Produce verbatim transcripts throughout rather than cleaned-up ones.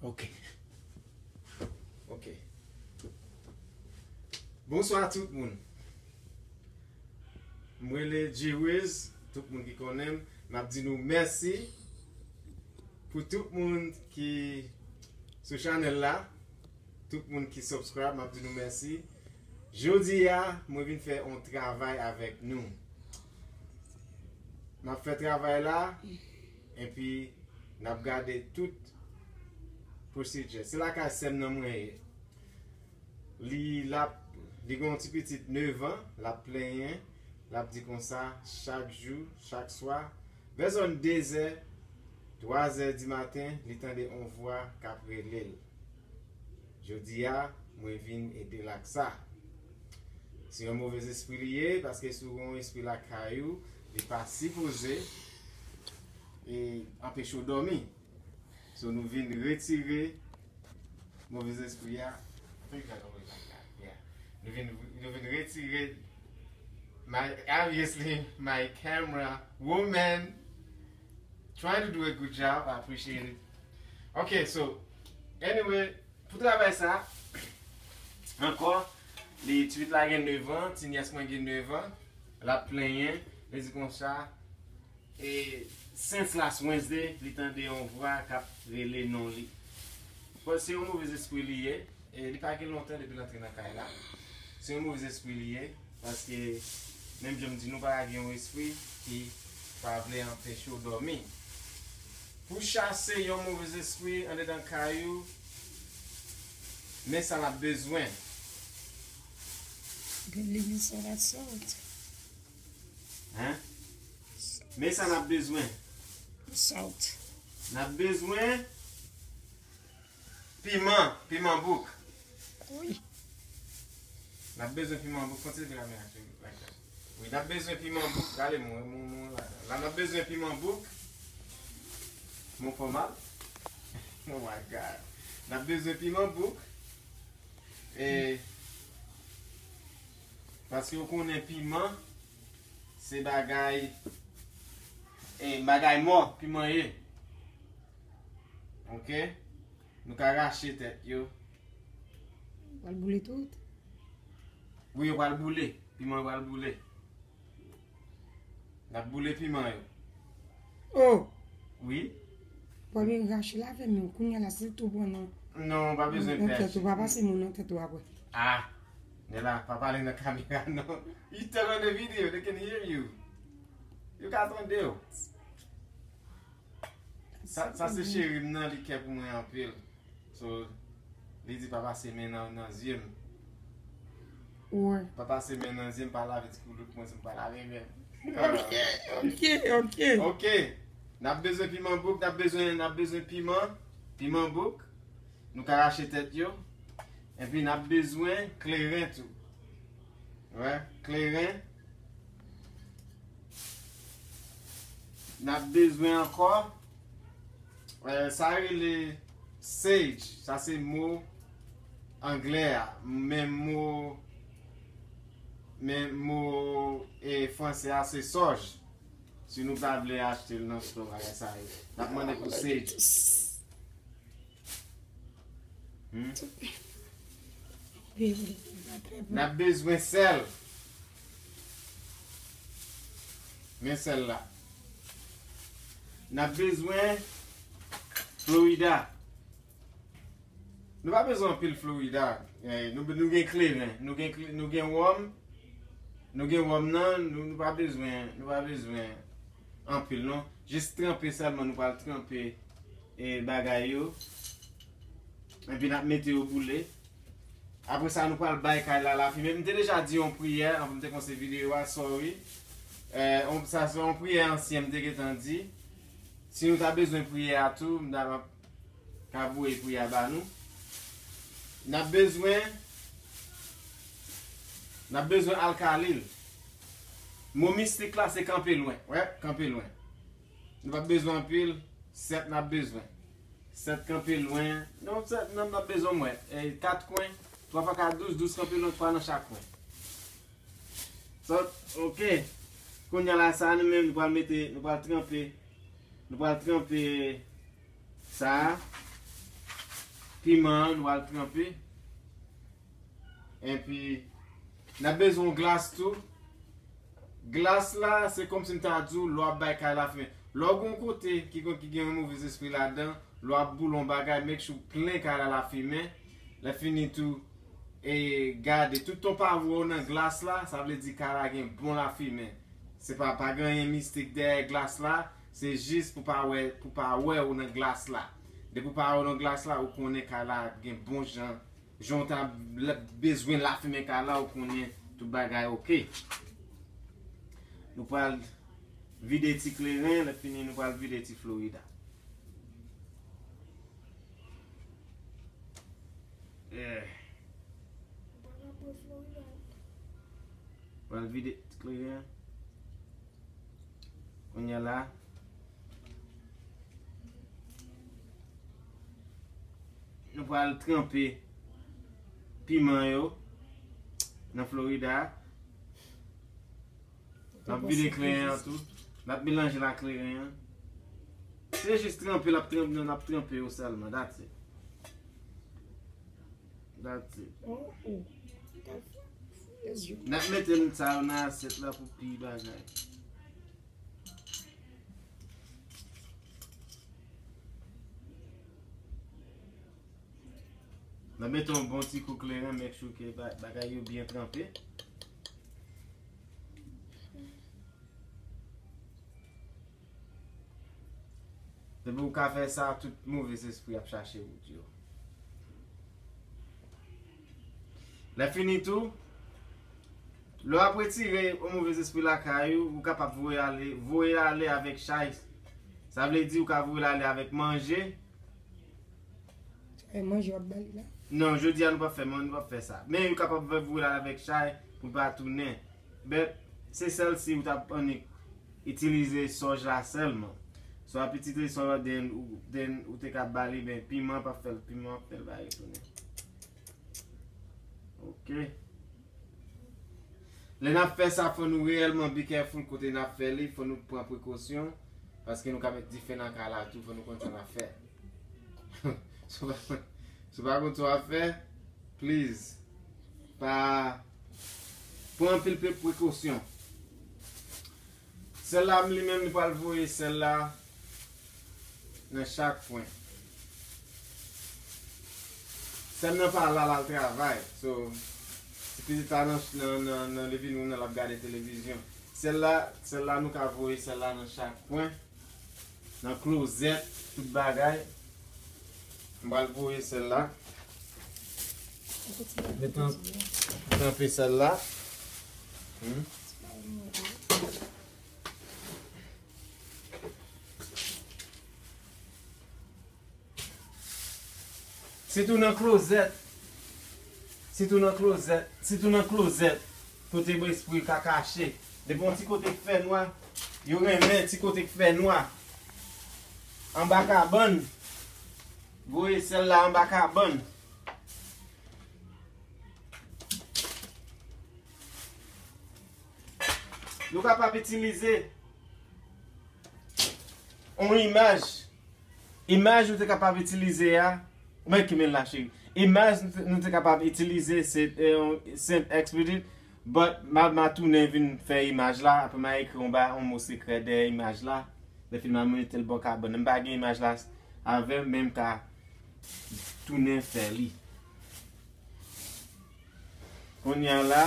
Ok. Ok. Bonswa tout moun. M rele G-Wiz, tout moun ki konnen m. M ap di nou mèsi pou tout moun ki sou chanèl la. Tout moun ki subscribe, m ap di nou mèsi. Jodi a, mwen vin fè yon travay avèk nou. M ap fè travay la, epi n ap gade tout procedure. Se lakay sè m nan mwen ye. Li l ap, li gen yon ti pitit nèf an, l ap plenyen, l ap di konsa, chak jou, chak swa, vè zòn de zè, twa zè di maten, li tande yon vwa k ap rele l. Jodi a, mwen vin ede l ak sa. Se yon movèzespri li ye, paske si w gen yon espri lakay ou, li pa sipoze e anpeche w dòmi. So, nou vin retire movèzespri a. Anfen, gade yon bagay. Yeah. Nou vin, nou vin retire my, obviously, my camera woman trying to do a good job. I appreciate it. Ok, so, anyway, pou travay sa, ankò, li, ti pitit la gen nèf an, ti nyès mwen gen nèf an, l ap plenyen, li di konsa, e, since last Wednesday, li tande yon vwa k ap rele non li. Bon, se yon movèzespri li ye, e li pa gen lontan depi l antre nan kay la. Se yon movèzespri li ye, paske, menm jan m di nou, pa gen yon espri ki pa vle anpeche w dòmi. Pou chase yon movèzespri andedan kay ou, men sa n ap bezwen. Believe me, so that's salt. Hein? Men sa n ap bezwen. Salt. N ap bezwen piman, piman bouk. Wi. N ap bezwen piman bouk. Kontinye fè kamera, like that. Wi, n ap bezwen piman bouk. Gade mwen, mwen, mwen la. La, n ap bezwen piman bouk. Mwen fè mal. Oh my God. N ap bezwen piman bouk. E, paske w konnen piman, se bagay, e, bagay mò, piman ye. Ok? Nou ka rache tèt yo. Pral boule tout. Wi, yo pral boule. Piman yo pral boule. N ap boule piman yo. Oh! Wi. Bon, men rache l avè men, kounye a la, si l tou pran nan, non, pa bezwen nan tèt ou, pa pase men nan tèt ou apre. Ah! Nella, pa pale nan kamera, non. You still on the video, they can hear you. Yo ka tande w. Sa, sa se cheri m nan, li kè pou mwen anpil. So, li di pa pase men nan, nan zye m. Wi. Pa pase men nan zye m, pa lave ti koulout mwen, si m pa lave men m. Ok, ok, ok. Ok. N ap bezwen piman bouk, n ap bezwen, n ap bezwen piman, piman bouk. Nou ka rache tèt yo. Epi n ap bezwen kleren tou. Wè, kleren. N ap bezwen ankò, eh, sa rele sage. Sa se mo anglè a. Men mo, men mo, eh, franse a se sòj. Si nou ta vle achte l nan sto, bagay sa yo. N ap mande pou sage. Hmm? N ap bezwen sèl. Men sèl la. N ap bezwen Florida. Nou pa bezwen anpil Florida. Eh, nou, nou gen kleren, nou gen kle-, nou gen wòm. Nou gen wòm nan, nou, nou pa bezwen, nou pa bezwen anpil non. Jis tranpe sèlman, nou pral tranpe, eh, bagay yo. Epi n ap mete yo boule. Apre sa, nou pral bay kay la lafimen. M te deja di yon priyè anvan m te kòmanse videyo a, sorry. Eh, on, sa se yon priyè ansyen m te gentan di. Si nou ta bezwen priyè a tou, m ta, m ap ka voye priyè a ba nou. N ap bezwen, n ap bezwen alkalil. Mo mistik la se kanpe lwen. Wè, kanpe lwen. Nou p ap bezwen anpil, sèt n ap bezwen. Sèt kanpe lwen. Non, sèt nan n ap bezwen mwen. E, kat kwen, twa fwa kat, douz, douz kanpe lwen, twa nan chak kwen. So, ok. Kounye a la, sa nou menm, nou pral mete, nou pral tranpe, nou pral tranpe sa a. piman an, nou al tranpe. Epi, n ap bezwen yon glas tou. Glas la, se kòmsi m ta di w, lè w ap bay kay la fimen. Lè w gen yon kote ki, ki gen yon move espri ladan, lè w ap boule yon bagay, make sure w plen kay la lafimen. Lè fini tou, e gade, toutan w pa wè w nan glas la, sa vle di kay la gen bon lafimen. Se pa, pa gen anyen mistik dèyè glas la, se jis pou pa wè, pou pa wè w nan glas la. Depi w pa wè w nan glas la, ou konnen kay la gen bon jan, jan w ta l-, bezwen lafimen kay la, ou konnen tout bagay oke. Nou pral vide ti kleren, lè fini nou pral vide ti Florida. Eh. Pral vide ti kleren. Kounye a la, nou pral tranpe piman yo nan Florida. N ap vide kleren an tou. N ap melanje l ak kleren an. Se jis tranpe, l ap tranpe, n ap tranpe yo sèlman. That's it. That's it. Oh, oh. N ap mete sa yo nan asyèt la pou pi bagay. N ap mete yon bon ti kou kleren, make sure ke ba-, bagay yo byen tranpe. Depi w ka fè sa, tout move espri ap chache wout yo. Lè fini tou, lè w ap retire yon move espri lakay ou, ou kapab voye ale, voye ale avèk chay. Sa vle di ou ka voye l ale avèk manje. Chay manje w ap ba li la? Non, jodi a nou p ap fè man-, nou p ap fè sa. Men ou kapab voye l ale avèk chay pou l pa tounen. But se sèl si ou t ap annik itilize sòj la sèlman. Si w ap itilize sòj la, then, ou- then ou te ka ba li, men piman p ap fè l, piman ap fè l ba li tounen. Ok. Lè n ap fè sa, fò nou reyèlman be careful kote n ap fè li, fò nou pran prekosyon, paske nou ka met dife nan kay la tou, fò nou konn sa n ap fè. Si w pa, si w pa konn sa w ap fè, please, pa, pran anpil pe-, prekosyon. Sèl la, li menm, li pral voye sèl la nan chak kwen. Sèl nan pa la, l al travay. So, si pitit la nan, nan, nan, nan living room nan, l ap gade televizyon. Sèl la, sèl la, nou ka voye sèl la nan chak kwen. Nan klozèt, tout bagay. M pral voye sèl la. Mete an-, tranpe sèl la. Hmm. Sitou nan klozèt. Sitou nan klozèt. Sitou nan klozèt. Kote espri ka kache. Depi yon ti kote k fè nwa, yo renmen ti kote k fè nwa. Anba kabann. Voye sèl la anba kabann. Nou kapab itilize yon imaj. Imaj nou te kapab itilize a, mwen ki men la, cheri. Imaj nou te, nou te kapab itilize, se, eh, yon senp ekspedit, but m a, m a tounen vin fè imaj la, apre m a ekri yon ba, yon mo sekrè dèyè imaj la. Lè fini m a mete l bò kabann nan. M pa gen imaj la avè m, men m ka tounen fè li. Kounye a la,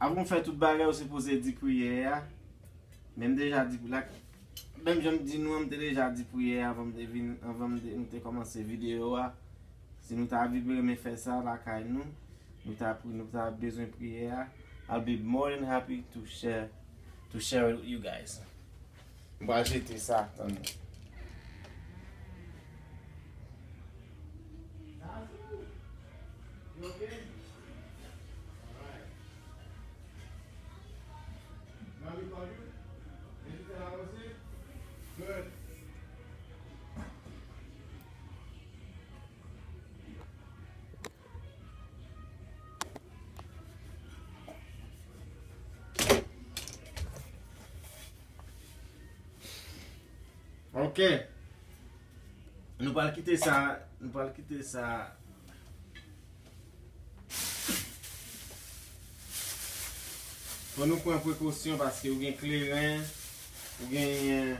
Avan w fè tout bagay, ou sipoze di priyè a. Men m deja di la, menm jan m di nou an, m te deja di priyè a avan m te vin, avan m te, m te kòmanse videyo a. Si nou ta vin renmen fè sa lakay nou, nou ta pri-, nou ta bezwen priyè a. I'll be more than happy to share, to share it with you guys. M pral jete sa, tann mwen. You okay? Alright. Mommy call you? Did you tell her what's it? Good. Ok. Nou pral kite sa, nou pral kite sa. Fò nou pran prekosyon paske ou gen kleren, ou gen,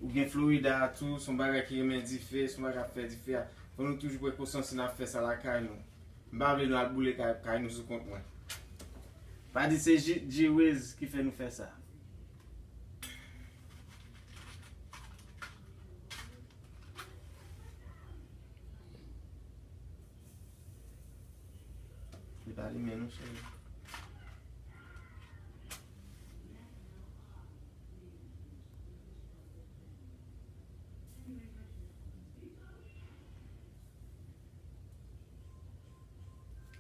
ou gen Florida tou, se yon bagay ki renmen dife, se yon bagay k ap fè dife a. Fò nou toujou prekosyon si n ap fè sa lakay nou. M pa vle nou al boule kay, kay nou sou kont mwen. Pa di se G-Wiz ki fè nou fè sa. Li pa limen non, cheri.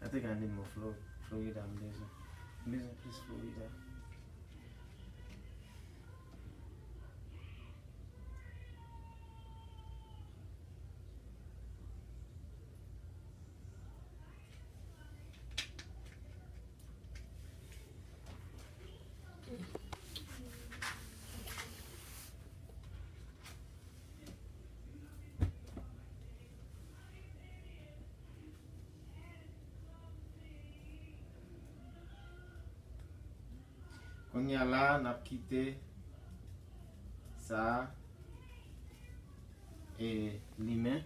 I think I need more Flo-, Florida. M bezwen, m bezwen plis Florida. Kounye a la, n ap kite sa a, e, limen.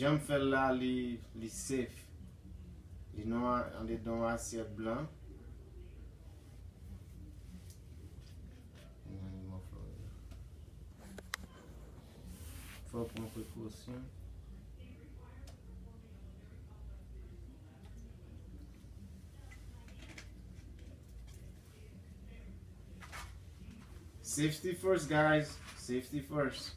Jan m fè l la, li, li safe. Li nan, andedan yon asyèt blan. Fò w pran prekosyon. Safety first, guys. Safety first.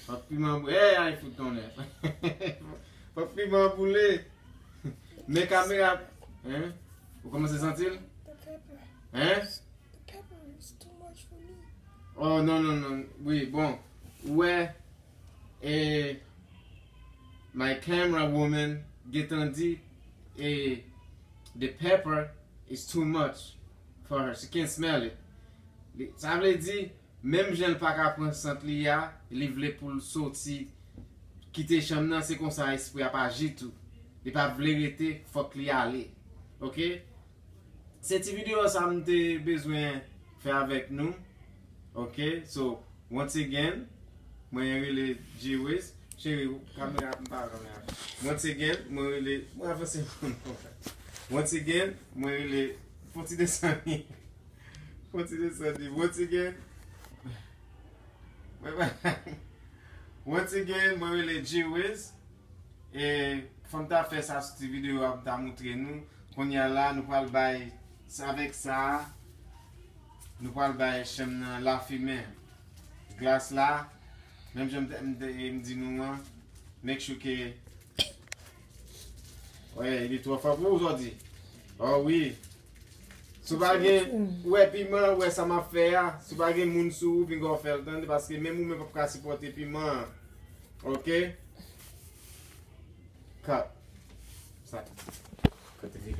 Fòk piman boule. Ey, ay, fout tonnè. Fòk piman boule. Men kamera. Hein? Ou kòmanse santi l? The pepper. Hein? The pepper is too much for me. Oh, non, non, non. Wi, bon. Ou wè, e, my camera woman gentan di, e, the pepper is too much for her. She can't smell it. Li, sa vle di, menm jan l pa ka pran sant li a, li vle pou l soti, kite chanm nan, se konsa espri ap aji tou. Li pa vle rete, fòk li ale. Ok? Se ti videyo sa m te bezwen fè avèk nou. Ok, so, once again, mwen rele G-Wiz. Cheri, kamera m pa renmen avè. Once again, mwen rele, mwen avanse moun. Once again, mwen rele, fon ti desann li. Fon ti desann li. Once again, mwen pa, once again, mwen rele G-Wiz. E fò m ta fè sa sou ti videyo a pou m ta moutre nou. Kounye a la, nou pral bay, avèk sa a, nou pral bay chanm nan lafimen. Glas la, menm jan m te, m te, m di nou an, make sure ke, wè, li twò fò pou ou, Zòdi. Oh wi. Si w pa gen, ou wè piman, ou wè sa m ap fè a, si w pa gen moun sou ou, pinga w fè l, tande, paske menm ou menm p ap ka sipòte piman an. Ok? Cut. Sa. Kote li?